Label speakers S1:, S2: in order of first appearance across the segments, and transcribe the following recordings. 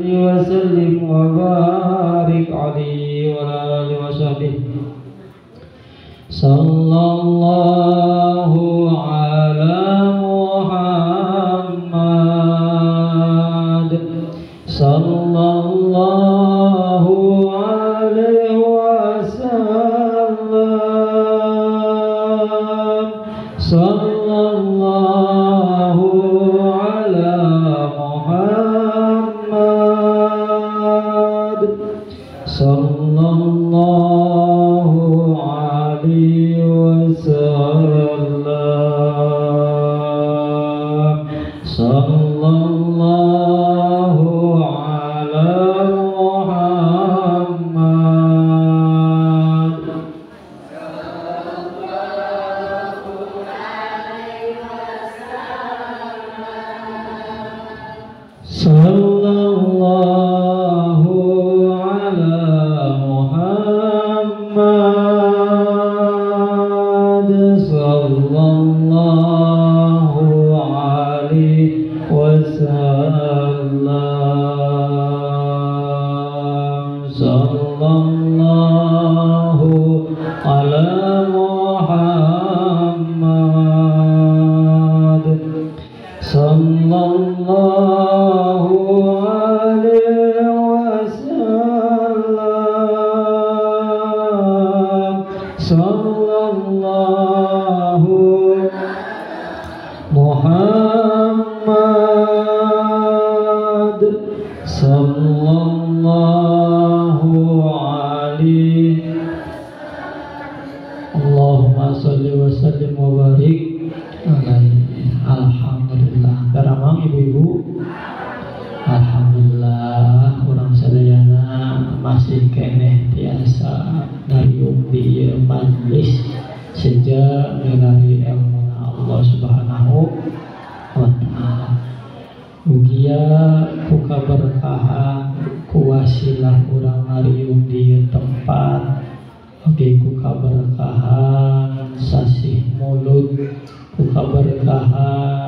S1: وسلم وبارك عليه وعلى آله وصحبه. صلى الله على محمد صلى الله عليه وسلم صلى الله على محمد صلى الله عليه وسلم صلى الله على محمد صلى الله على محمد صلى الله عليه وسلم صلى الله على محمد صلى الله عليه وسلم صلى الله محمد صلى الله عليه. اللهم صل وسلم وبارك عليه. Alhamdulillah. Karamang ibu-ibu, alhamdulillah urang sadayana masih keneh tiasa ngariung di ieu majlis sejak milari ilmu Allah Subhanahu wa ta'ala. Mugia ku kaberkahan ku wasilah urang ngariung di ieu tempat, oge ku kaberkahan sasih mulut, ku kaberkahan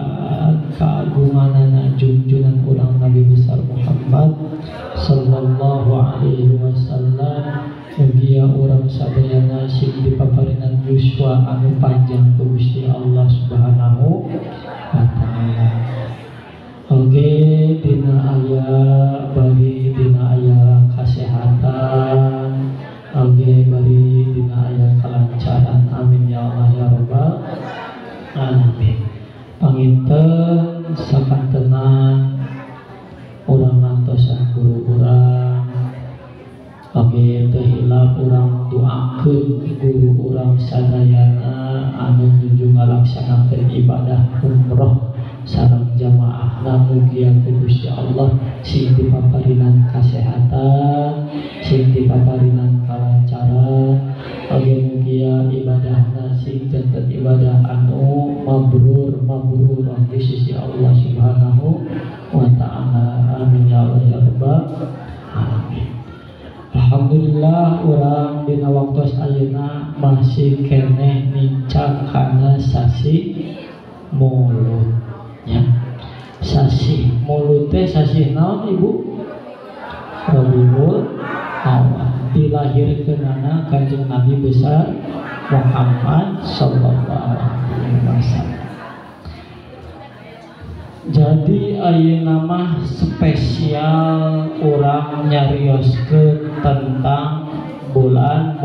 S1: keagunganana junjunan urang Nabi besar Muhammad sallallahu alaihi wasallam. Mugia urang sadayana sing dipaparinan yuswa anu panjang ku Gusti Allah Subhanahu wa ta'ala. Oge dina aya bari dina aya kasehatan, oge bari dina aya kelancaran. Amin ya Allah ya rabbal alamin. Panginten sakantenan urang ngantosan guru urang, oge teu hilap urang doakeun guru urang sadayana anu nuju ngalaksanakeun ibadah umroh sareng jamaahna. Mugia ku Gusti Allah sing dipaparinan kasehatan, sing dipaparinan kalancaran, oge mugia ibadahna sing janten ibadah anu mabrur mabrur di sisi Allah Subhanahu wa ta'ala. Amin ya Allah ya rabbal alamin. Alhamdulillah urang dina waktu ayeuna masih keneh nincak kana sasih mulut ya. Sasih mulut teh sasih naon ibu? Rabiul Awal dilahirkeunana Kanjeng Nabi besar Muhammad sallallahu alaihi wasallam. Jadi ayeuna mah spesial urang nyarioskeun tentang bulan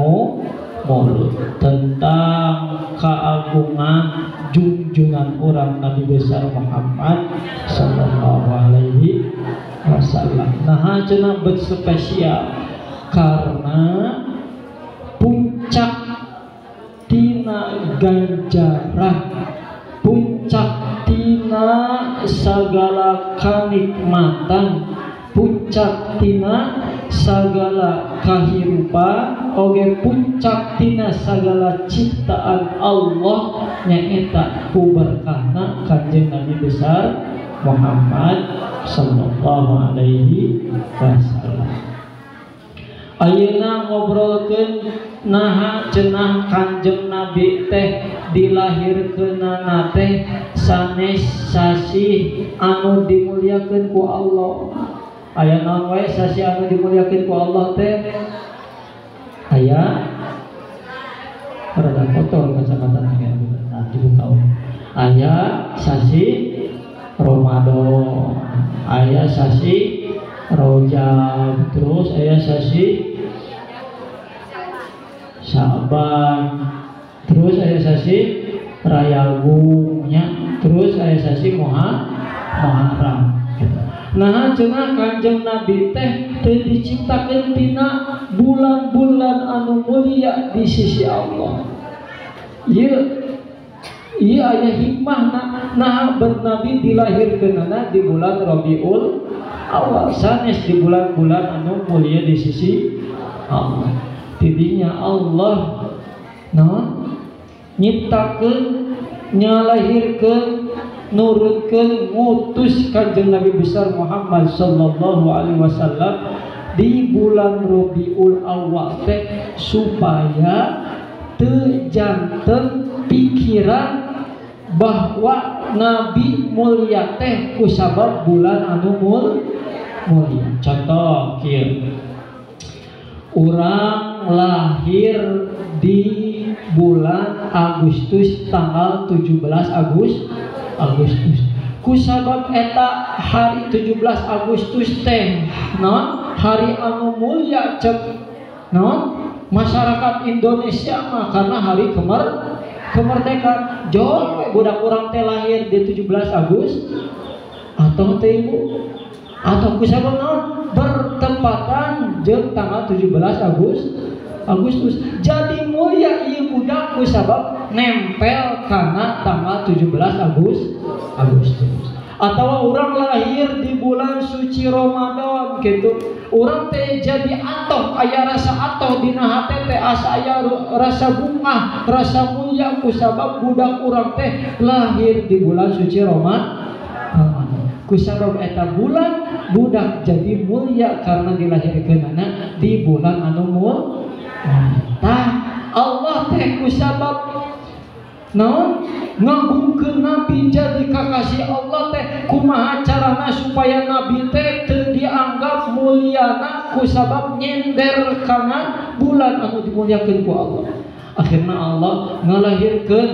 S1: Maulud, tentang keagungan junjungan urang Nabi besar Muhammad sallallahu alaihi wasallam. Nah, cenah bet spesial karena puncak tina ganjaran, puncak tina segala kanikmatan, puncak tina segala kahirupan, oge puncak tina segala ciptaan Allah nyaeta ku berkahna Kanjeng Nabi besar Muhammad sallallahu alaihi wasallam. Ayeuna ngobrolkeun naha cenah Kanjeng Nabi teh dilahirkeunana teh sanes sasih anu dimuliakeun ku Allah. Aya naon wae sasi anu dimuliakeun ku Allah teh? Aya rada kotor kacamata teh nah dibuka. Aya sasi Ramadan, aya sasi Rajab, terus aya sasi Sa'ban, terus aya sasi Rayagung nya, terus aya sasi Muharram. Nah cenah Kanjeng Nabi teh teu diciptakeun tina bulan-bulan anu mulia di sisi Allah. Ieu ieu aya hikmahna, nah Nabi dilahirkeunana di bulan Rabiul Awal, sanes di bulan-bulan anu mulia di sisi Allah. Tidinya Allah naon nyiptakeun, nyalahirkeun, nurutkeun, ngutus Kanjeng Nabi besar Muhammad sallallahu alaihi wasallam di bulan Rabiul Awal teh supaya teu janten pikiran bahwa Nabi mulia teh kusabab bulan anu mulia. Contoh kieu, urang lahir di bulan Agustus tanggal 17 Agustus. Kusabab eta hari 17 Agustus teh naon hari anu mulia cek naon masyarakat Indonesia mah karena hari kemerdekaan. Jol budak urang teh lahir di 17 Agustus atau teh ibu atau kusabab naon bertepatan jeung tanggal 17 Agustus. Jadi mulia ieu budak kusabab nempel karena tanggal 17 Agustus. Atau orang lahir di bulan suci Ramadan gitu, orang teh jadi atoh, aya rasa atoh dina hate teh, asa aya rasa bungah, rasa mulia kusabab budak urang teh lahir di bulan suci Ramadan. Kusabab eta bulan budak jadi mulia karena dilahirkeunana di bulan anu mulia. Tah Allah teh kusabab naon ngagungkeun Nabi jadi kakasih Allah teh kumaha carana supaya Nabi teh teu dianggap muliana kusabab nyender kana bulan anu dimuliakeun ku Allah. Akhirna Allah ngalahirkeun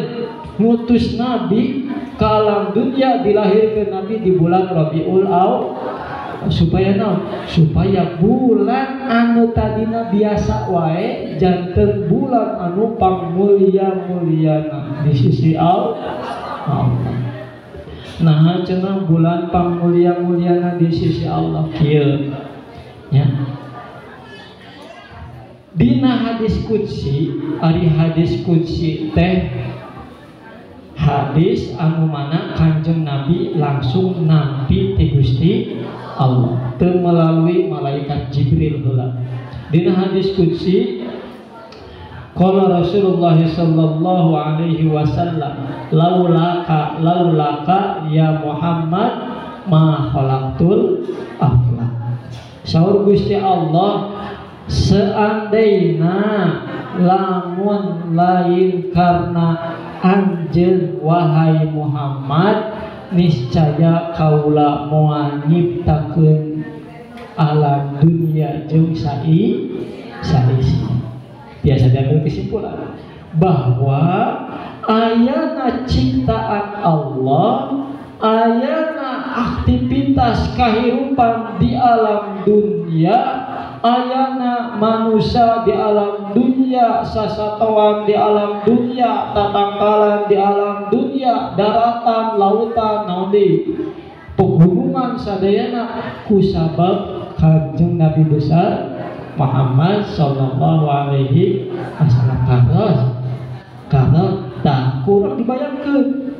S1: ngutus Nabi ke alam dunia, dilahirkeun Nabi di bulan Rabiul Awal supaya naon? Supaya bulan anu tadina biasa wae janten bulan anu pangmulia-muliana di sisi Allah. Nah cenah bulan pangmulia-muliana di sisi Allah kieu nya. Dina hadis qudsi, ari hadis qudsi teh hadis anu mana Kanjeng Nabi langsung nampi ti Gusti Allah teu melalui malaikat Jibril heula. Dina hadis qudsi qala Rasulullah sallallahu alaihi wasallam laulaka laulaka ya Muhammad ma khalaqtul aflak. Saur Gusti Allah, seandainya lamun lain karena anjeun wahai Muhammad, niscaya kaula moal nyiptakeun alam dunia jeung saisi. Biasa diambil kesimpulan bahwa ayana ciptaan Allah, ayana aktivitas kehidupan di alam dunia, ayana manusia di alam dunia, sasatoan di alam dunia, tatangkalan di alam dunia, daratan, lautan, naon deui, pegunungan sadayana kusabab Kanjeng Nabi besar Muhammad sallallahu alaihi wasallam. Karena tak kurang dibayangkeun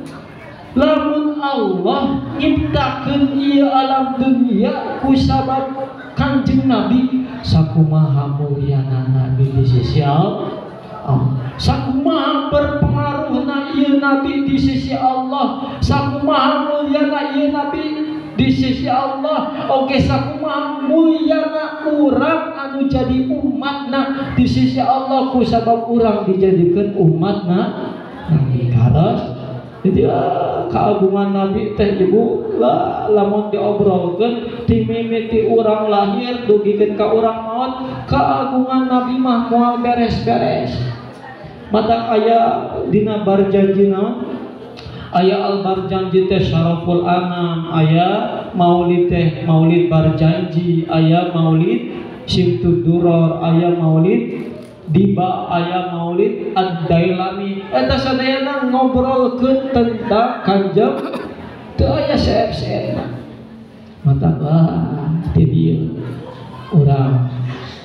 S1: lamun Allah nyiptakeun ieu alam dunia kusabab Kanjeng Nabi, sakumaha mulyana Nabi di sisi Allah, sakumaha berpengaruhna ieu Nabi di sisi Allah, sakumaha mulyana ieu Nabi di sisi Allah. Oke, sakumaha mulyana urang anu jadi umatna di sisi Allah kusabab urang dijadikeun umatna Nabi. Karos Jadi keagungan Nabi teh ibu lah lamun diobrolkeun ti mimiti urang lahir dugikeun ka urang maot, keagungan Nabi mah moal beres-beres. Mata aya dina Barjanji naon? Aya al Barjanji teh Syaraful Anam, aya maulid teh Maulid Barjanji, aya maulid Simtud Duror, aya maulid Diba, aya maulid Ad-Dailami. Eta sadayana ngobrolkeun tentang Kanjeng teu aya seep-seepna. Mata ti dieu urang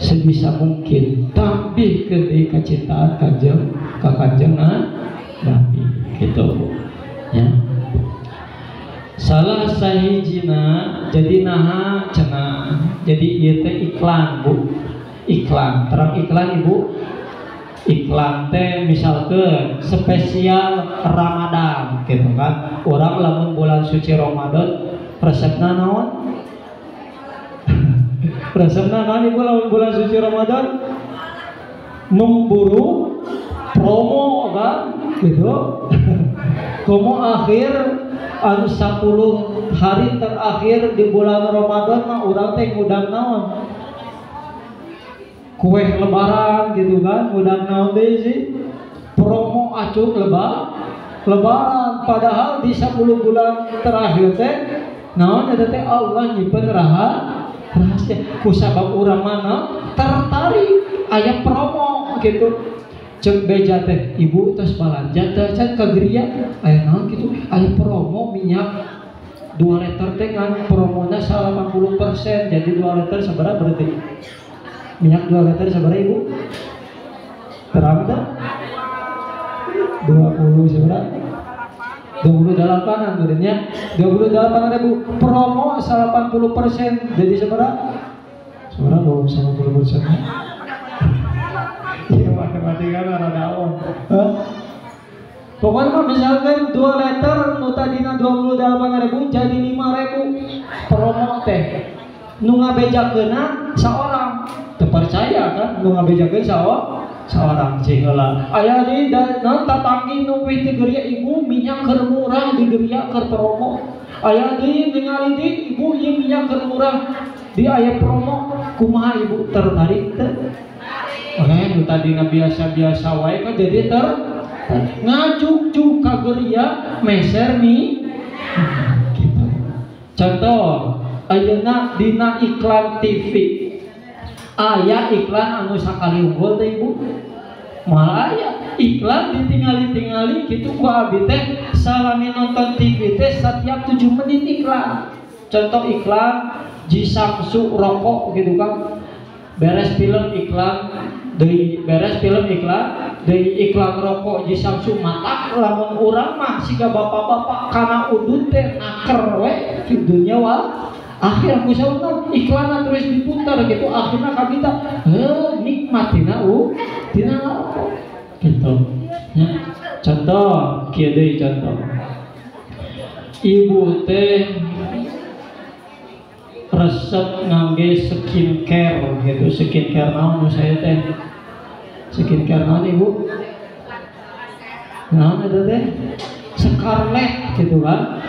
S1: sebisa mungkin tambihkeun deui kacintaan Kanjeng ka Kanjeng Nabi gitu ya. Salah sahijina jadi naha cenah jadi ieu teh iklan bu, iklan terang iklan ibu, iklan teh misalkan spesial Ramadan gitu kan, orang lamun bulan suci Ramadan resepna naon? Resepna naon ibu lamun bulan suci Ramadan? Memburu promo kan gitu. Komo akhir anu 10 hari terakhir di bulan Ramadan mah urang teh ngudang naon? Kue lebaran gitu kan, ngudang naon deui sih? Promo acuk lebaran, padahal di 10 bulan terakhir teh naon eta teh Allah nyimpen rahasia kusabab urang mana tertarik aya promo gitu. Cek beja teh ibu tos balanja teh can ka geria aya naon gitu, aya promo minyak 2 liter teh kan promona 80%, jadi 2 liter sabaraha berarti? Minyak 2 liter sabaraha ibu? Terang teh? 20 sabaraha? 28-an berarti nya. 28.000 promo 80% jadi sabaraha? Sabaraha 80%? Iya matematika mah rada awam. Pokoknya mah misalkan 2 liter nu tadina 28.000 jadi 5.000 promo teh. Nu ngabejakeunna saorang. Teu percaya kan nu ngabejakeun saorang cing heula. Aya di naon tatanggi nu wih ti geria ibu minyak keur murah di geria keur promo. Aya di ningali di ibu ieu minyak keur murah di aya promo, kumaha ibu tertarik teu? Nu tadina biasa-biasa wae kan jadi ter ngajuk-juk ka geria meser mi gitu. Contoh ayeuna dina iklan TV aya iklan anu sakali unggul teh ibu, moal aya iklan ditingali-tingali kitu ku abi teh salami nonton TV teh setiap 7 menit iklan. Contoh iklan Jisamsu rokok gitu kan, beres film iklan deui, beres film iklan deui iklan rokok Jisamsu. Matak lamun urang mah siga bapak-bapak kana udud teh naker we di dunya wal akhir kusauna iklanna terus diputar gitu, akhirna kabita heuh nikmatina tina rokok gitu ya. Contoh kieu deui, contoh ibu teh resep ngangge skincare gitu. Skincare naon nu saya teh? Skincare naon ibu? Naon eta teh? Scarlett gitu kan.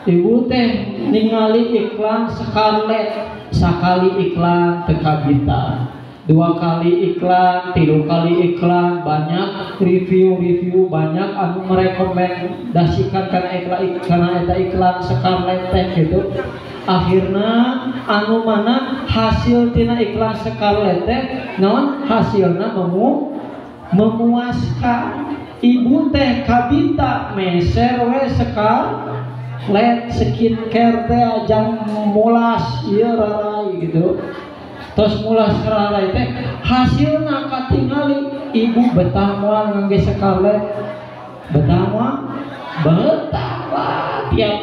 S1: Ibu teh ningali iklan Scarlett, sakali iklan teu kabita, 2 kali iklan, 3 kali iklan, banyak review-review, banyak anu merekomendasikan karena iklan karena eta iklan Scarlett teh gitu. Akhirna anu mana hasil tina iklan Scarlett teh naon hasilna memuaskan. Ibu teh kabita meser we Scarlett skincare teh ajang mulas ieu rarai gitu. Tos mulas rarai teh hasilna katingali ibu betah moal ngangge Scarlett, betah moal, betah lah. Tiap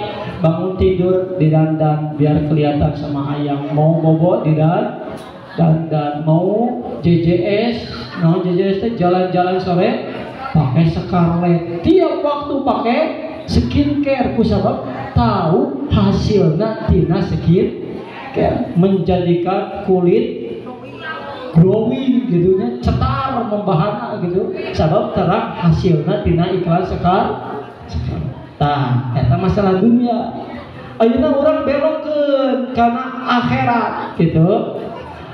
S1: bangun tidur didandan biar kelihatan sama ayang, mau bobo didandan, mau JJS, no JJS teh jalan-jalan sore pakai Scarlett, tiap waktu pakai skincare kusabab tahu hasilnya tina skincare menjadikan kulit glowing gitu nya, cetar membahana gitu, sabab terang hasilnya tina iklan Tah eta masalah dunia. Ayeuna urang belokkeun kana akhirat gitu.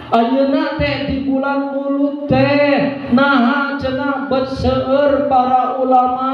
S1: Ayeuna teh di bulan Mulud teh naha cenah bet seueur para ulama,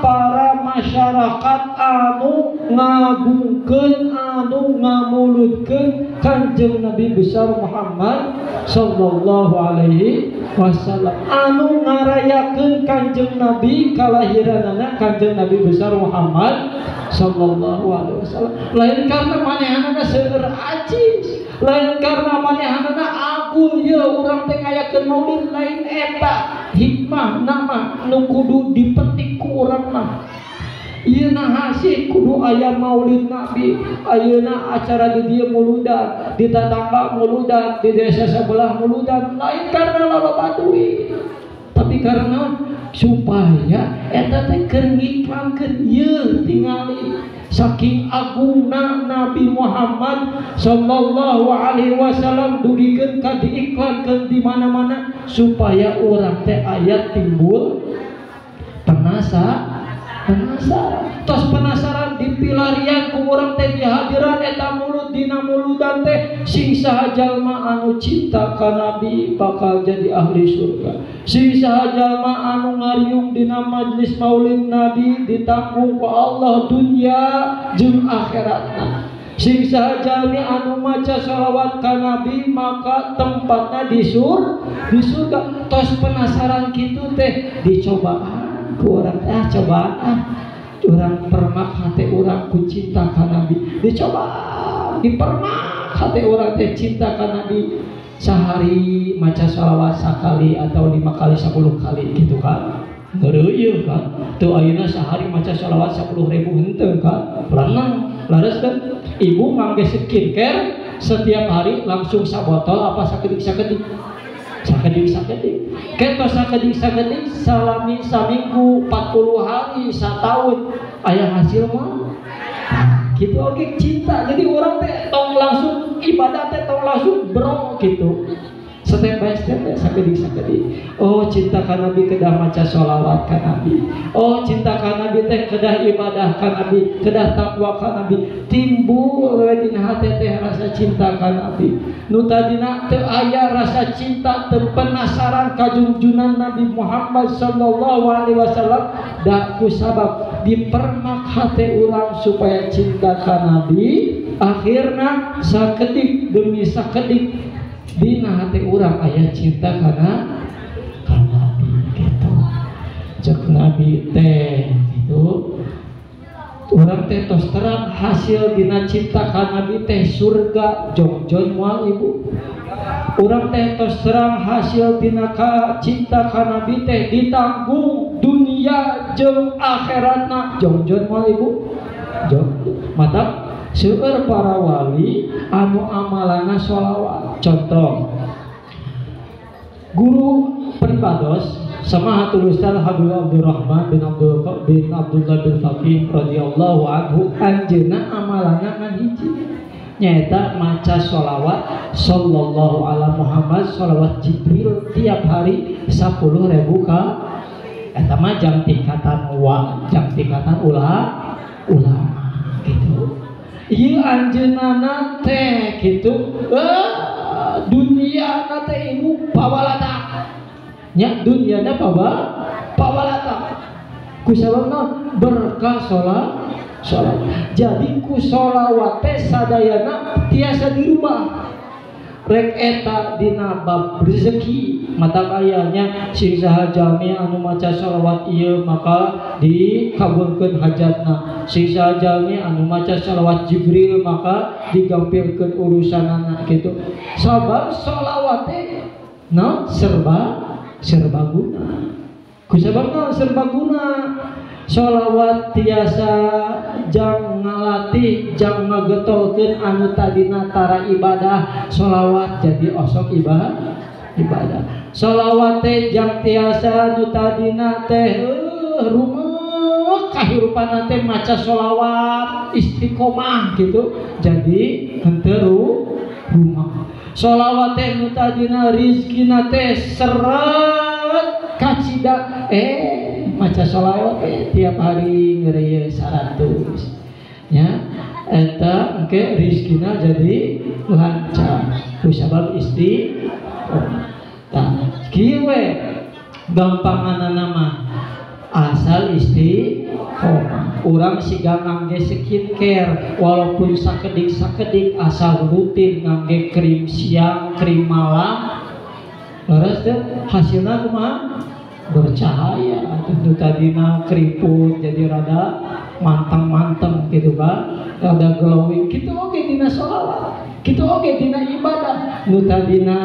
S1: para masyarakat anu ngagungkeun, anu ngamuludkeun Kanjeng Nabi besar Muhammad sallallahu alaihi wasallam, anu ngarayakeun Kanjeng Nabi kalahiranana Kanjeng Nabi besar Muhammad sallallahu alaihi wasallam. Lain karena manehanana seueur acis, lain karena manehanana agung ye urang teh ngayakeun maulid, lain eta hikmah nama nu kudu dipetik ku urang mah. Ieu naha sih kudu aya maulid Nabi, ayeuna acara di dieu muludan, di tetangga muludan, di desa sebelah muludan, lain karena loba duit, tapi karena supaya eta teh keur ngiklankeun ieu tingali saking agungna Nabi Muhammad sallallahu alaihi wasallam dugikeun ka diiklankeun di mana-mana supaya urang teh aya timbul penasaran. Tos penasaran dipilarian ku urang teh dihadiran eta mulud dina muludan teh sing saha jalma anu cinta ka Nabi bakal jadi ahli surga, sing saha jalma anu ngariung dina majlis maulid Nabi ditanggung ku Allah dunya jeung akhiratna, sing saha jalmi anu maca sholawat ka Nabi maka tempatna di surga. Tos penasaran kitu teh dicobaan ku urang, ah cobaan ah urang permak hati urang ku cinta ka Nabi, dicoba dipermak hati urang teh cinta ka Nabi, sehari maca sholawat sakali atau 5 kali 10 kali gitu kan, ngeureuyeuh kan tuh ayeuna sehari maca sholawat 10.000 henteu kan, lanang laras kan ibu ngangge skincare setiap hari langsung sabotol apa sakedik-sakedik sakedik-sakedik keto sakedik-sakedik salami saminggu 40 hari setahun aya hasil mah gitu. Oke cinta, jadi orang teh tong langsung ibadah teh tong langsung bro gitu, step by step sakedik-sakedik. Oh cinta ka Nabi kedah maca sholawat ka Nabi, oh cinta ka Nabi teh kedah ibadah ka Nabi, kedah takwa ka Nabi, timbul we dina hate teh rasa cinta ka Nabi. Nu tadina teu aya rasa cinta, teu penasaran kajunjunan Nabi Muhammad sallallahu alaihi wasallam, da ku sabab dipermak hate urang supaya cinta ka Nabi, akhirna sakedik demi sakedik dina hati urang aya cinta kana Nabi gitu. Cek Nabi teh gitu, urang teh tos terang hasil dina cinta ka Nabi teh surga jongjon moal ibu. Urang teh tos terang hasil dina ka cinta ka Nabi teh ditanggung dunia jeung akhiratna jongjon moal ibu. Jong mata seueur para wali anu amalana sholawat. Contoh guru pribados Samahatul Ustaz Habib Abdurrahman bin Abdullah bin Faqih radhiyallahu anhu, anjeunna amalana ngan hiji nyaeta maca sholawat sallallahu ala Muhammad, sholawat Jibril tiap hari 10.000 ka. Eta mah jam tingkatan wa, jam tingkatan ulama gitu. Ieu anjeunna teh gitu, dunia teh ibu pawalata nya, duniana pawalata ku sababna berkah salat. Jadi ku sholawat teh sadayana tiasa dirubah. Rek eta dina bab rezeki mata kayanya sing saha jalmi anu maca sholawat ieu maka dikabulkeun hajatna, sing saha jalmi anu maca sholawat Jibril maka digampilkeun urusanana gitu. Sabab sholawat teh no serba guna. Ku sababna serba guna sholawat tiasa jang ngalatih, jang ngagetolkeun anu tadina tara ibadah, sholawat jadi osok ibadah. Sholawat teh jang tiasa nu tadina teh rumah kahirupan teh maca sholawat istiqomah gitu, jadi henteu rumah. Sholawat teh nu tadina rizkina teh seret kacida Maca sholawat tiap hari ngeureuy 100 nya eta engke rezekina jadi lancar ku sabab istiqomah. Tah kieu we gampanganana mah asal istiqomah. Urang siga ngangge skincare walaupun sakedik-sakedik asal rutin ngangge krim siang, krim malam, leres teh hasilna kumaha? Bercahaya. Tentu tadina keriput jadi rada manteng-manteng gitu kan, rada glowing gitu. Oke dina sholawat gitu, oke dina ibadah. Nu tadina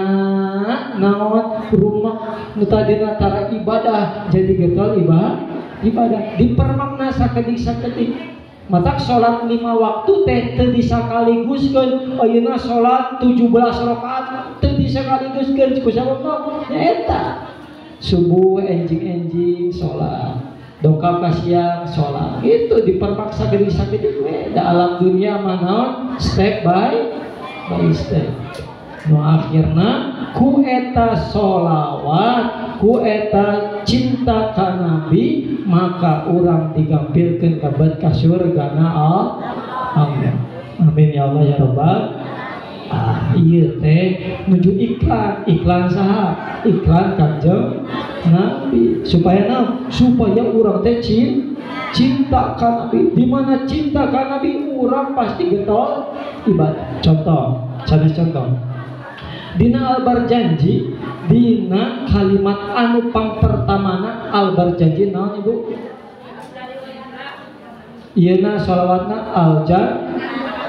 S1: naon rumah, nu tadina tara ibadah jadi getol ibadah dipermakna sakedik-sakedik. Matak sholat 5 waktu teh teu disakaliguskeun. Ayeuna sholat 17 rakaat teu disakaliguskeun ku sabab nya eta subuh enjing-enjing sholat, dongkap ka siang sholat, itu dipermaksa sakedik-sakedik we. Da alam dunia mah naon step by step. Nu akhirna ku eta sholawat, ku eta cinta ka Nabi, maka urang digampilkeun kabet ka surgana Allah. Amin ya Allah ya Rabbal. Ah ieu teh nuju iklan, iklan saha? Iklan Kanjeng Nabi. Supaya naon? Supaya urang teh cinta ka Nabi. Di mana cinta ka Nabi, urang pasti getol ibadah. Contoh, sanes contoh. Dina Al-Barjanji, dina kalimat anu pang pertamana Al-Barjanji naon Ibu? Ieuna sholawatna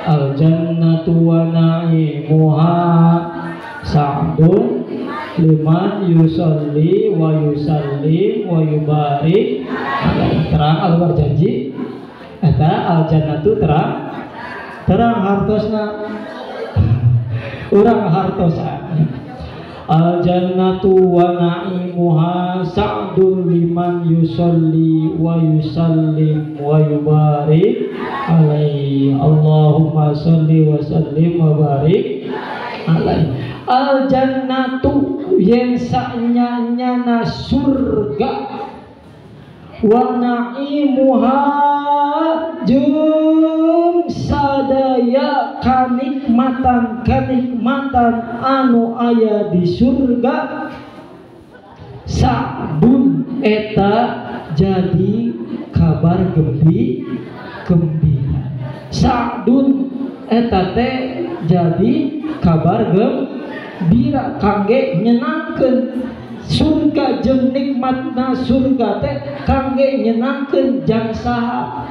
S1: al-jannatu wa na'imuha sa'dun liman yusalli wa yusallim wa yubarik. Terang Al-Barjanji eta al-jannatu terang terang hartosna urang hartosan. Al-jannatu wa na'imuha sa'dun liman yusalli wa yusallim wa yubarik alaihi. Allahumma salli wa sallim wa barik alaihi. Al-jannatu yen sanyanyana surga, wa na'imuha jeung sadaya kanikmatan-kanikmatan anu aya di surga, sa'dun eta jadi kabar gembira. Sa'dun eta teh jadi kabar gembira kangge nyenangkeun surga jeung nikmatna surga teh kangge nyenangkeun jang saha?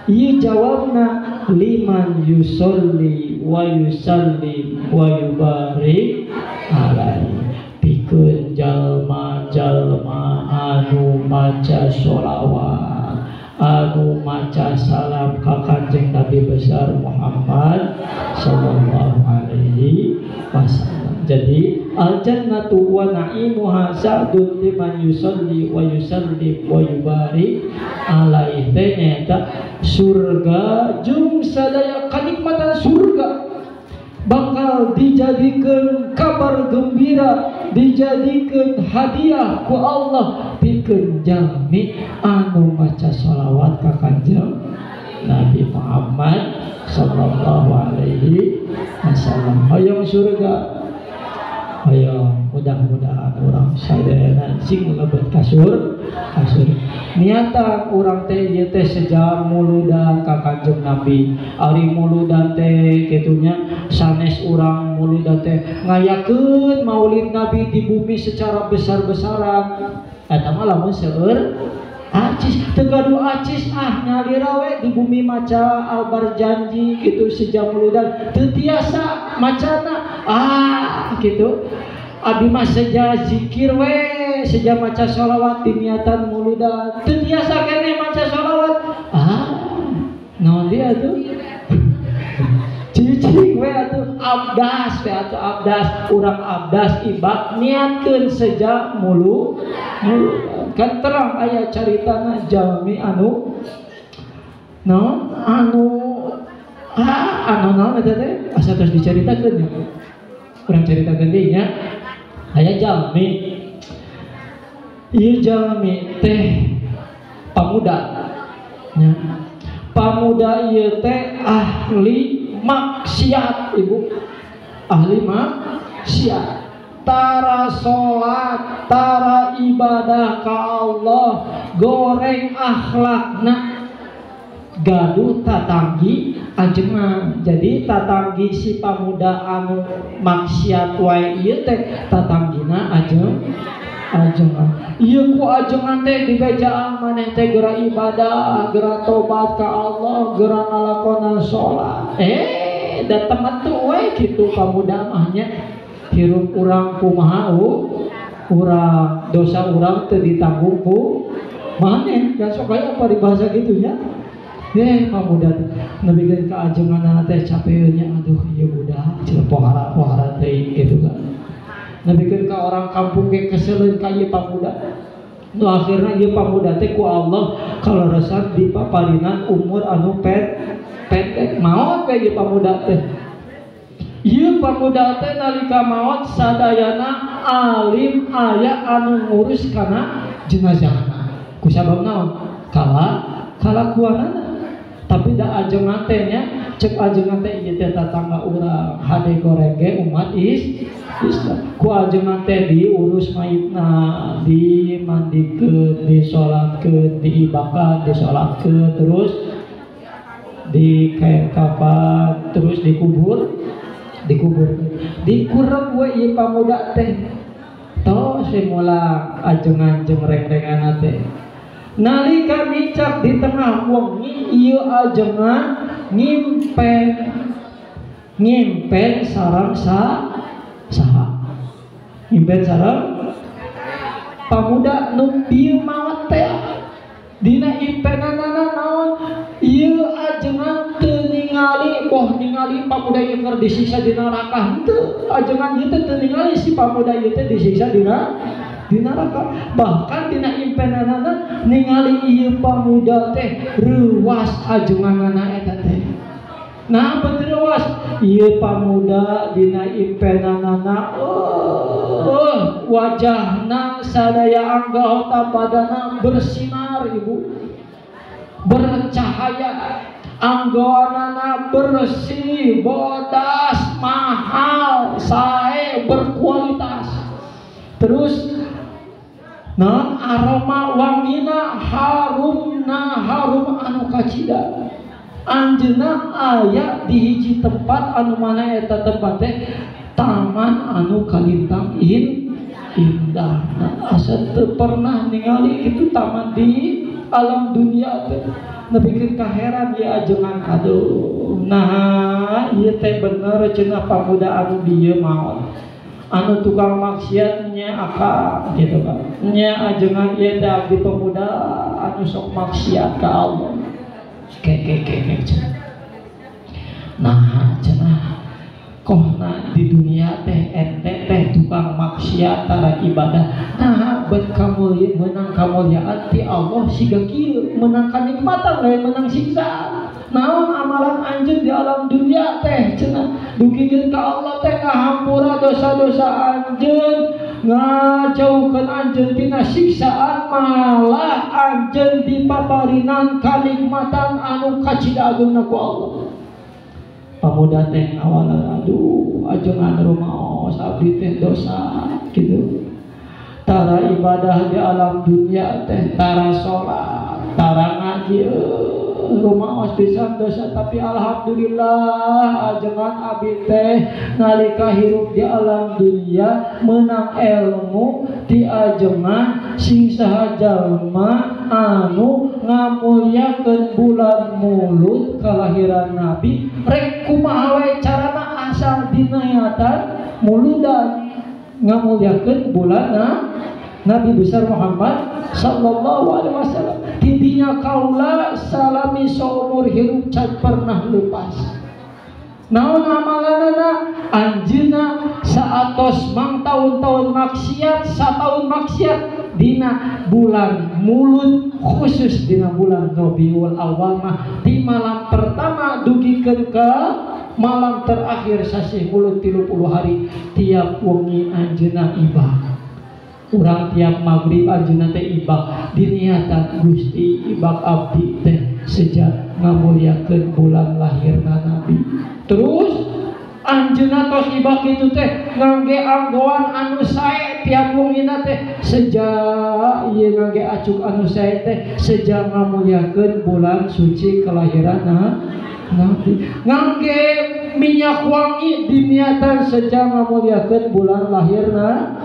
S1: Ieu jawabna liman yusolli wa yusallim wa yubarik alaihi. Pikeun jalma-jalma anu maca sholawat, anu maca salam ka Kanjeng Nabi besar Muhammad sallallahu alaihi wasallam. Jadi al-jannatu wa na'imuha sa'dun liman yusalli wa yusallim wa yubarik alaihi teh nyaeta surga jeung sadaya kanikmatan surga bakal dijadikeun kabar gembira, dijadikeun hadiah ku Allah pikeun jalmi anu maca sholawat ka Kanjeng Nabi Muhammad sallallahu alaihi wasallam. Hoyong surga, hoyong mudah-mudahan urang sadayana sing lebet ka surga. Niatan urang teh ieu teh sejam muludan ka Kanjeng Nabi. Ari muludan teh kitunya sanes urang muludan teh ngayakeun maulid Nabi di bumi secara besar-besaran. Eta mah lamun seueur acis, teu gaduh acis ah nyalira we di bumi maca Al-Barjanji gitu sejam muludan teu tiasa macana ah gitu. Abi mah seja zikir we, seja maca sholawat diniatan muludan teu tiasa keneh maca sholawat ah naon dia atuh cicing we atuh abdas we atuh abdas urang abdas ibak niatkeun seja mulu kan terang aya caritana jalmi anu naon anu ah anu naon eta teh asa terus dicaritakeun nya urang caritakeun deui nya. Aya jalmi ieu jalmi teh Pamuda nya. Pamuda ieu teh ahli maksiat ibu, ahli maksiat, tara salat, tara ibadah ka Allah, goreng akhlakna, gaduh tatanggi ajengan. Jadi tatanggi si pamuda anu maksiat wae ieu teh tatanggina ajengan. Ieu ku ajengan teh dibejaan maneh teh geura ibadah, geura tobat ka Allah, geura ngalakonan salat. Da temetu we kitu pamuda mah nya. Hirup urang kumaha urang, dosa urang teu ditanggung ku maneh. Kan sok aya paribahasa kitu nya. Pamuda nebikeun ka ajenganna teh capeun nya, aduh ieu budak cenah pohara-pohara teuing kitu kan. Nebikeun ka orang kampung ge keseleun ka ieu pamuda. Nu akhirna ieu pamuda teh ku Allah kaleresan dipaparinan umur anu pendek maot we ieu pamuda teh. Ieu pamuda teh nalika maot sadayana alim aya anu ngurus kana jenazahna. Ku sabab naon? Kalakuanana. Tapi da ajengan teh nya, cek ajengan teh ieu teh tatangga urang hade goreng ge umat Islam. Ku ajengan teh diurus mayitna, dimandikeun, disolatkeun, diibakan, disolatkeun, terus di kain kafan, terus dikubur, dikurep we ieu pamuda teh. Tos mulang ajengan jeung reng-renganna teh. Nalika micak di tengah wengi ieu ajengan ngimpen sareng saha? Ngimpen sareng pamuda nu bieu maot teh. Dina impenanana naon? Ieu ajengan teu ningali, boh ningali pamuda ieu keur disiksa di neraka henteu. Ajengan ieu teh teu ningali si pamuda ieu teh disiksa di neraka. Bahkan dina impenanana ningali ieu pamuda teh reuwas ajenganana eta teh. Nah, betul reuwas ieu pamuda dina impenanana wajahna sadaya anggota badana bersinar ibu, bercahaya, anggoanana bersih, bodas, mahal, sae, berkualitas. Terus non aroma wangina harumna harum anu kacida. Anjeunna aya di hiji tempat anu mana eta tempat teh taman anu kalintang indah. Nah, asa teu pernah ningali kitu taman di alam dunia teh. Nepikeun kaheran ieu ajengan, aduh nah ieu teh bener cenah pamuda anu dieu maot, anu tukang maksiatnya akang gitu kan nya. Ajengan ieu teh abdi pemuda anu sok maksiat ka Allah. Ke cenah. Nah cenah kohna di dunia teh ente teh tukang maksiat tara ibadah. Nah bet kamulia menang kamuliaan ti Allah siga kieu, menang kanikmatan lain menang siksa. Naon amalan anjeun di alam dunia teh cenah dugikeun ka Allah teh ngahampura dosa-dosa anjeun, ngajauhkeun anjeun tina siksaan, malah anjeun dipaparinan kanikmatan anu kacida agungna ku Allah. Pamuda teh awalan, aduh ajengan rumaos abdi teh dosa gitu, tara ibadah di alam dunia teh, tara sholat, tara ngaji, rumaos pisan dosa. Tapi alhamdulillah ajengan abdi teh nalika hirup di alam dunia menang ilmu di ajengan sing saha jalma anu ngamulyakeun bulan Mulud kelahiran Nabi, rek kumaha wae carana asal dinayatan muludan ngamulyakeun bulan Nabi besar Muhammad sallallahu alaihi wasallam. Tidinya kaula salami saumur hirup can pernah lepas. Naon amalanana anjeunna saatos mang taun-taun maksiat, sataun maksiat dina bulan Mulud, khusus dina bulan Rabiul Awal mah di malam pertama dugikeun ka malam terakhir sasih Mulud 30 hari tiap wengi anjeunna ibadah. Urang tiap maghrib anjeunna teh ibak diniatan Gusti ibak abdi teh sejak ngamuliakeun bulan lahirna Nabi. Terus anjeunna tos ibak kitu teh ngangge anggoan anu sae tiap wungina teh sejak ieu ngangge acuk anu sae teh sejak ngamuliakeun bulan suci kelahiran Nabi. Ngangge minyak wangi diniatan sejak ngamuliakeun bulan lahirna.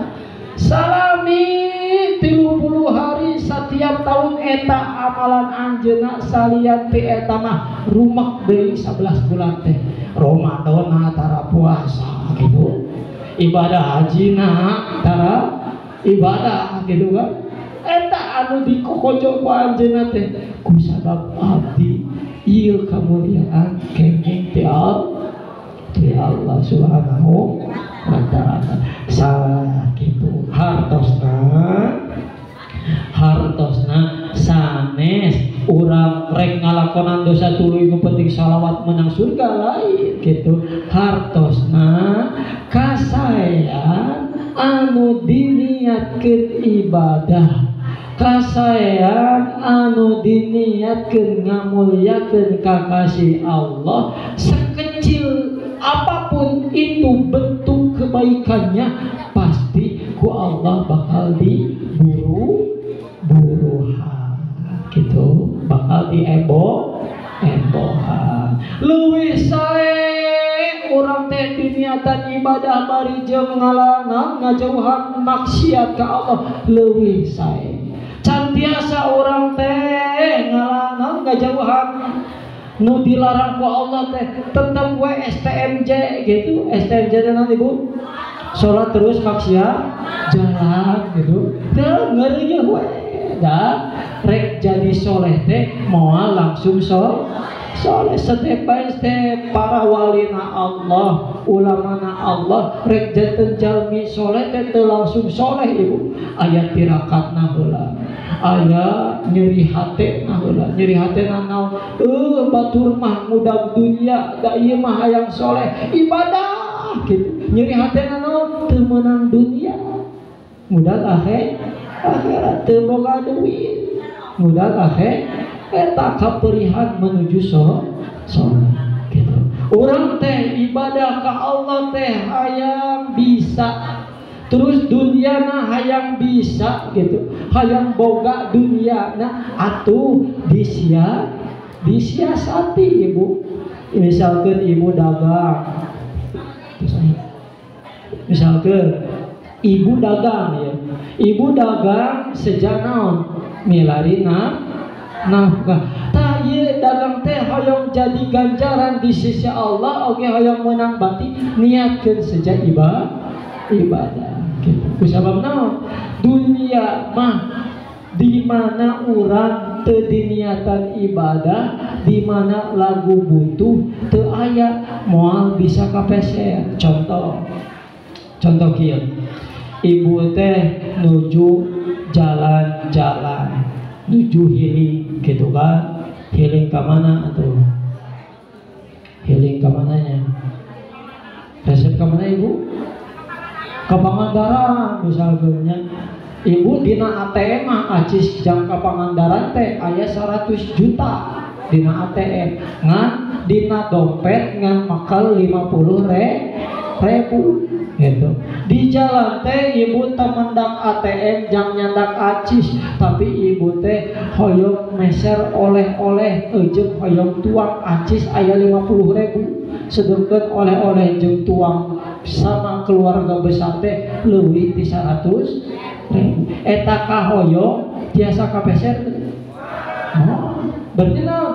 S1: Salami 30 hari setiap tahun eta amalan anjeunna salian ti eta mah rumek deui 11 bulan teh. Ramadan tara puasa gitu, ibadah hajina tara ibadah gitu kan. Eta anu dikokojo ku anjeunna teh ku sabab abdi ieu kamuliaan kenging ti Allah Subhanahu wa ta'ala. Sakitu hartosna sanes urang rek ngalakonan dosa tuluy nu penting shalawat menang surga lain gitu. Hartosna kasaean anu diniatkeun ibadah, kasaean anu diniatkeun ngamuliakeun ka kasih Allah, sekecil apapun itu bentuk kebaikannya pasti ku Allah bakal diburu-buruhan gitu, bakal diembo-embohan. Leuwih sae urang teh diniatan ibadah bari jeung ngalangan ngajauhan maksiat ka Allah, leuwih sae. Can tiasa urang teh ngalangan ngajauhan nu dilarang ku Allah teh tetep we STMJ gitu. STMJ teh naon Ibu? Salat terus maksiat jalan gitu. Teu ngeureuyeuh we. Da rek jadi soleh teh moal langsung soleh, step by step para walina Allah, ulamana Allah rek janten jalmi soleh teh teu langsung soleh Ibu. Aya tirakatna heula, aya nyeri hatena heula, nyeri hatena naon? Batur mah mudag dunia, da ieu mah hayang soleh ibadah gitu. Nyeri hatena naon? Teu meunang dunia, mudag akhirat teu boga duit, mudag akhir eta kaperihan menuju soleh gitu. Urang teh ibadah ka Allah teh hayang bisa, terus dunyana hayang bisa gitu, hayang boga dunyana atuh disiasati Ibu. Misalkan ibu dagang, misalkan ibu dagang ya, ibu dagang sejak naon milarina nafkah. Tah ieu dagang teh hoyong jadi ganjaran di sisi Allah, oge hoyong menang bati niatkeun sejak ibadah gitu. Kusabab naon? Dunia mah di mana urang teu diniatan ibadah, di mana lagu butuh teu aya moal bisa kapeser. Contoh kieu, ibu teh nuju jalan-jalan, nuju healing gitu kan. Healing ka mana atuh? Healing ka mananya? Resep ka mana Ibu? Ke Pangandaran misalnya. Ibu dina ATM mah acis jang ka Pangandaran teh aya 100 juta dina ATM, ngan dina dompet ngan makal 50 ribu gitu. Di jalan teh ibu temendak ATM jang nyandak acis, tapi ibu teh hoyong meser oleh-oleh jeung hoyong tuang acis aya 50 ribu, sedengkeun oleh-oleh jeung tuang sama keluarga besar teh leuwih ti 100 ribu. Eta kahoyong tiasa kapeser. Oh, berarti naon?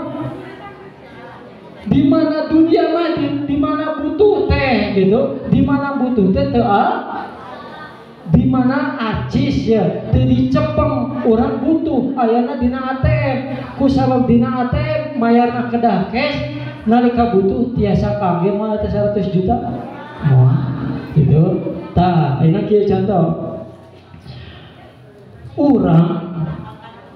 S1: Di mana dunia mah di mana butuh teh gitu, di mana butuh teh teu di mana acis ya teu dicepeng urang butuh ayana dina ATM, ku sabab dina ATM mayarna kedah cash, nalika butuh tiasa kangge moal teh 100 juta moal gitu. Tah ayeuna kieu contoh urang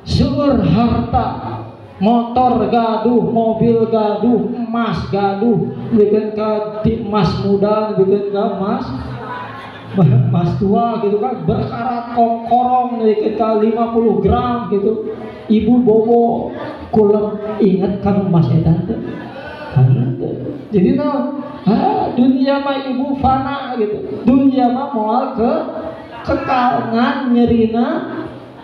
S1: seueur harta, motor gaduh, mobil gaduh, emas gaduh, bikin ka emas muda, bikin ka emas Mas tua gitu kan berkarat korong dari kita 50 gram gitu. Ibu bobo kulem ingat kan mas eta teh. Jadi naon? Dunia mah ibu fana gitu. Dunia mah moal ke kekal ngan nyerina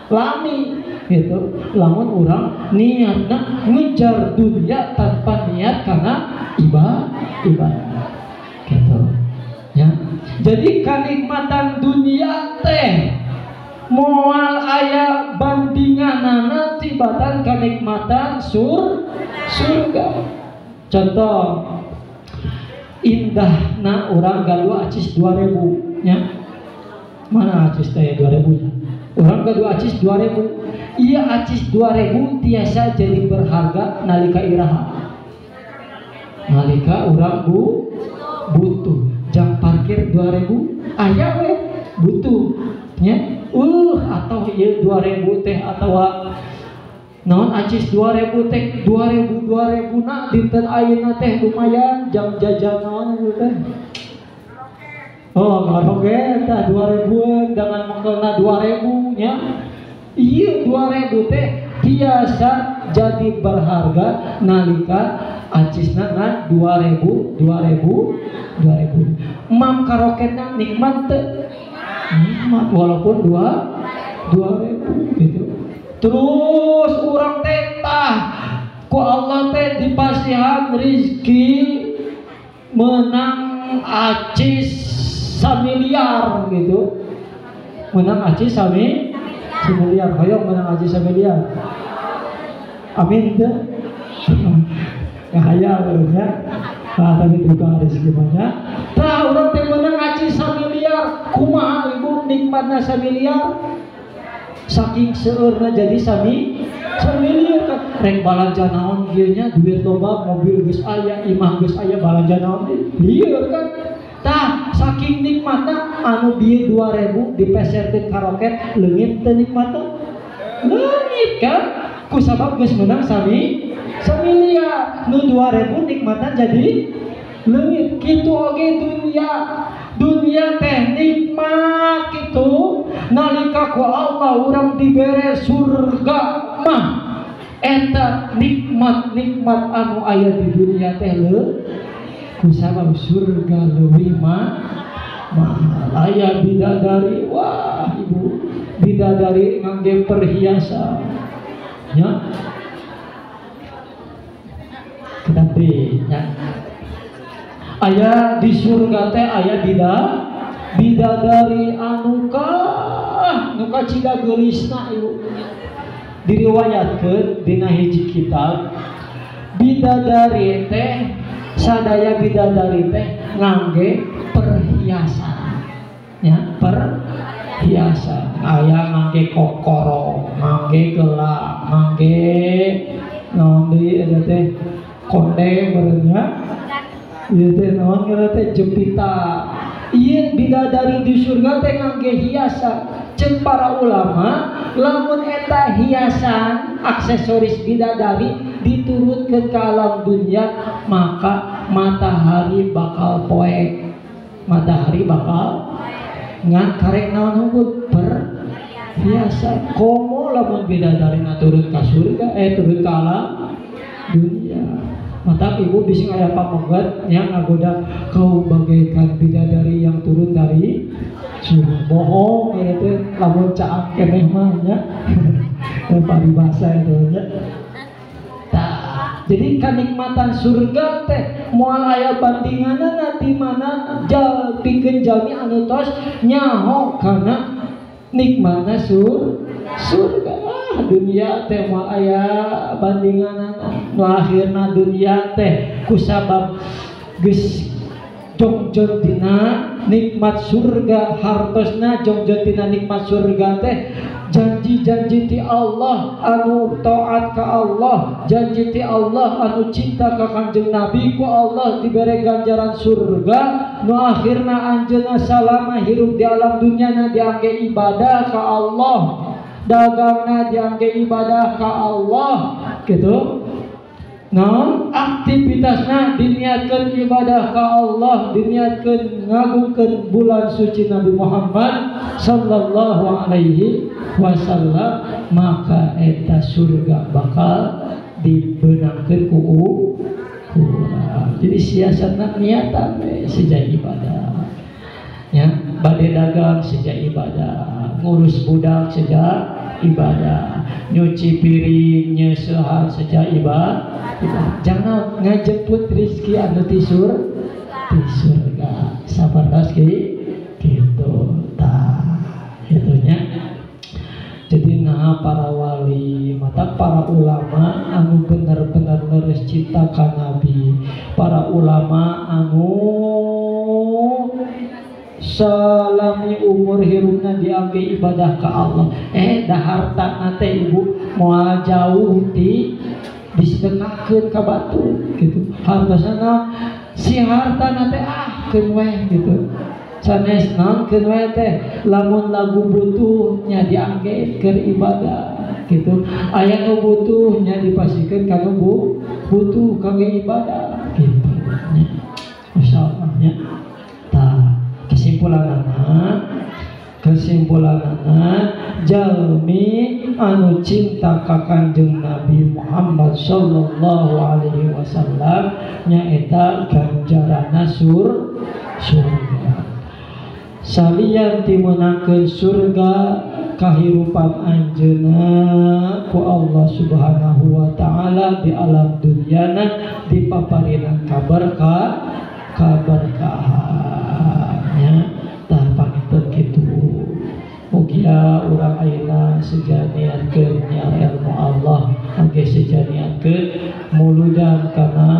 S1: lami gitu. Lamun urang niatna ngejar dunia tanpa niat karena ibadah gitu ya. Jadi kanikmatan dunia teh moal aya bandinganana tibatan kanikmatan surga. Contoh indahna urang gaduh acis 2000 nya. Mana acis teh 2000 nya? Urang gaduh acis 2000. Iya acis 2000 tiasa jadi berharga nalika iraha. Nalika urang butuh. Jam parkir 2000 aya we butuh nya. Atau ieu 2000 teh atawa naon acis 2000 teh 2000 na dinten ayeuna teh lumayan jam jajan naon ieu teh. Oh, ngaroge tah 2000 dengan mengkelna 2000 nya. Ieu 2000 teh tiasa jadi berharga nalika acisna ngan 2000 2000 2000. Mam karoketna nikmat teu? Nikmat walaupun 2000 gitu. Terus urang teh tah ku Allah teh dipasihan rizki menang acis samiliar gitu. Menang acis samiliar, hoyong menang acis samiliar. Amin teu? Ngahayal nya. Nah, tapi juga rezeki banyak. Tah urang teh menang acis samiliar, kumaha ibu nikmatna samiliar? Saking seueurna jadi samiliar kan. Rek balanja naon kieu nya duit loba, mobil geus aya, imah geus aya, balanja naon lieur kan. Tah saking nikmatna anu bieu 2000 dipeserkeun ka roket leungit teu nikmatna? Leungit kan? Ku sabab geus menang samiliar, nu 2000 nikmatna jadi leungit. Kitu oge dunia. Dunia teh nikmat kitu nalika ku Allah urang dibere surga mah eta nikmat-nikmat anu aya di dunia teh leuh ku sabab surga leuwih mahal. Aya bidadari, wah ibu bidadari ngangge perhiasan nya. Tetapi nya aya di surga teh aya bidadari anu ka ciga geulisna ibu. Diriwayatkeun dina hiji kitab bidadari teh sadaya bidadari teh ngangge perhiasan ya, perhiasan. Aya ngangge kokoro, ngangge gelang, ngangge naon deui eta teh konde meureun nya. Ieu teh naon ngaranna teh jepita. Ieu bidadari di surga teh ngangge hiasan. Ceuk para ulama lamun eta hiasan aksesoris bidadari diturunkan ke alam dunia maka matahari bakal poek. Matahari bakal ngan karek naon hungkul perhiasan. Komo lamun bidadari turun ka surga turun ke alam dunia. Mata ibu bisa aya pameget yang ngagoda kau bagaikan bidadari yang turun dari surga. Bohong ya teh lamun caang keneh mah nya. Paribasa itu nya. Tah, jadi kanikmatan surga teh moal aya bandinganna di mana pikeun jalmi anu tos nyaho kana nikmatna surga. Dunia teh moal aya bandinganna. Nu akhirna dunia teh kusabab geus jongjon dina nikmat surga, hartosna jongjon dina nikmat surga teh janji-janji ti Allah anu taat ka Allah, janji ti Allah anu cinta ka Kanjeng Nabi ku Allah dibere ganjaran surga. Nu akhirna anjeunna salama hirup di alam dunia na diangge ibadah ka Allah, dagangna diangge ibadah ka Allah gitu. Naon aktivitasna diniatkeun ibadah ka Allah, diniatkeun ngagungkeun bulan suci Nabi Muhammad sallallahu alaihi wasallam, maka eta surga bakal dibeunangkeun ku urang. Jadi siasatna niatan we seja ibadah. Ya, bade dagang seja ibadah, ngurus budak seja ibadah, nyuci piring nyeusehan seja ibadah. Jangan ngajemput rezeki anu ti surga. Sabartos kitu tah kitu nya. Jadi nah para wali, mata para ulama anu bener-bener leres cinta ka Nabi, para ulama anu salami umur hirupna diangge ibadah ka Allah. Dah harta teh ibu moal jauh ti disedekahkeun ka batur gitu. Hartosna si hartana teh ah keun weh gitu. Sanes naon keun weh teh lamun lagu butuh nya diangge keur ibadah gitu. Aya nu butuh nya dipasikeun ka nu butuh kangge ibadah gitu nya. Masyaallah nya. Tah kesimpulanana jalmi anu cinta ka Kanjeng Nabi Muhammad sallallahu alaihi wasallam nyaeta ganjarana surga. Salian ti meunangkeun surga kahirupan anjeunna ku Allah Subhanahu wa taala di alam dunyana dipaparinan kaberkahan nya. Tah panginten kitu. Mugia urang ayeuna seja niatkeun nyiar ilmu Allah, oge seja niatkeun muludan kana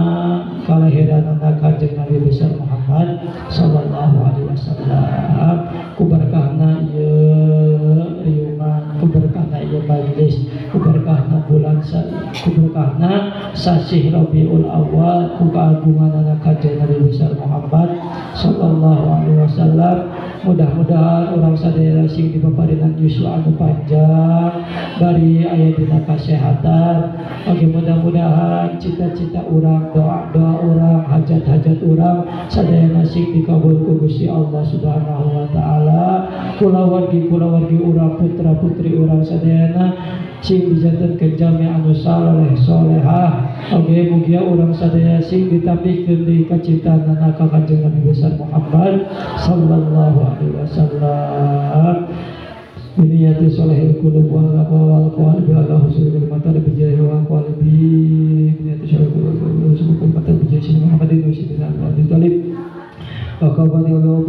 S1: kalahiranana Kanjeng Nabi besar Muhammad sallallahu alaihi wasallam. Ku berkahna ieu riungan, ku berkahna ieu majelis, ku berkahna bulan, ku berkahna sasih Rabiul Awal, ku keagunganana Kanjeng Nabi besar Muhammad sallallahu alaihi wasallam. Mudah-mudahan urang sadaya sing dipaparinan yuswa anu panjang, bari aya dina kasehatan. Oke, mudah-mudahan cita-cita urang, doa-doa urang, hajat-hajat urang sadayana sing dikabul ku Gusti Allah Subhanahu wa taala. Kulawargi-kulawargi urang, putra-putri urang sadayana sing dijantenkeun jami anu saleh solehah. Oke, mugia urang sadaya sing ditambihkeun deui kacintaanana ka Kanjeng Nabi besar Muhammad sallallahu alaihi wasallam. Biniyati solehil qulub wal aqwal qalbi ala husnul matalib bi jahi wa qalbi biniyati solehil qulub wal husnul matalib bi jahi Muhammadin wa sayyidina Abi Thalib wa qabani wa